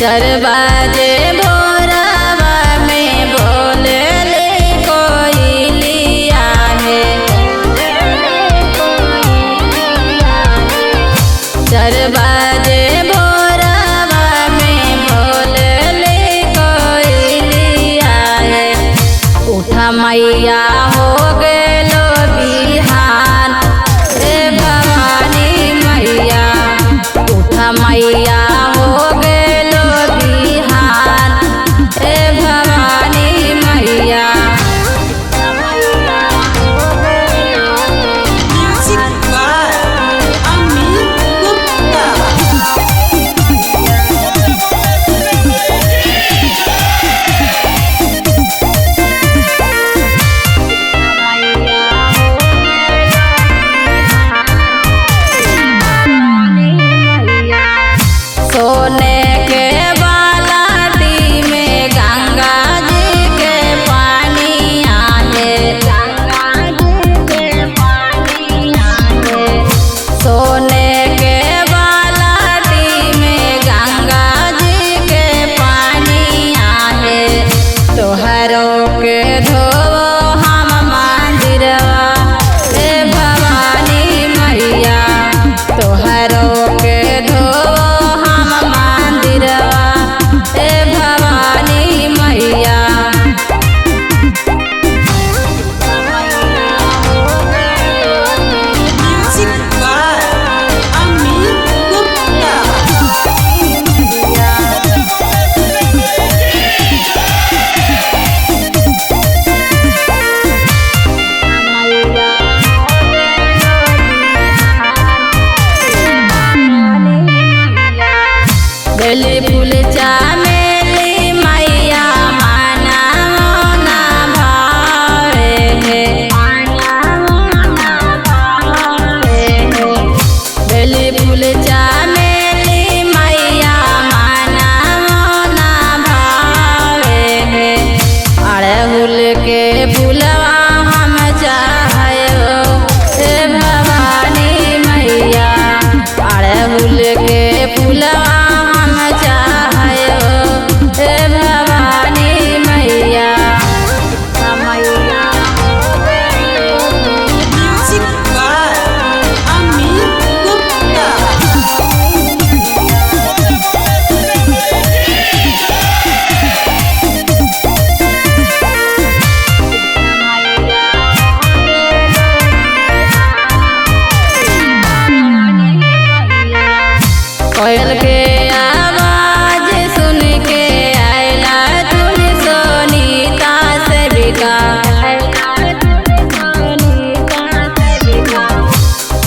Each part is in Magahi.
दरवाजे भोरवा में बोले ले कोइलिया है। दरवाजे भोरवा में बोले ले कोइलिया है। उठा मैया हो गेलो बिहान रे भवानी मैया। उठा मैया हो गेलो बिहान रे भवानी मैया। Music by Amit Gupta. सोने के बाल्टी में गंगा जी के पानी आए। गंगा जी के पानी आए। सोने के बाल्टी में गंगा जी के पानी आए। तोहरों के धोवो हम मंदिरवा रे भवानी मैया। तोहरों के धोवो हम मंदिरवा रे भवानी मैया। Music by Amit Gupta. बेली फूल चमेली मैया माना मोना भावे है। बेली फूल चमेली मैया माना मोना भावे है। अड़हुल के फूलवा हम चाहे हे भवानी मैया। अड़हुल के फूलवा हम चाहे हे भवानी मैया। Music by Amit Gupta. कोयल के आवाज सुन के आयला तुम सोनीता सेविका।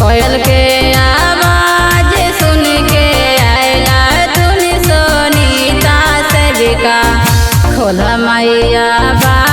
कोयल के आवाज सुन के आयला तुम सोनीता सेविका। खोल मैया बा।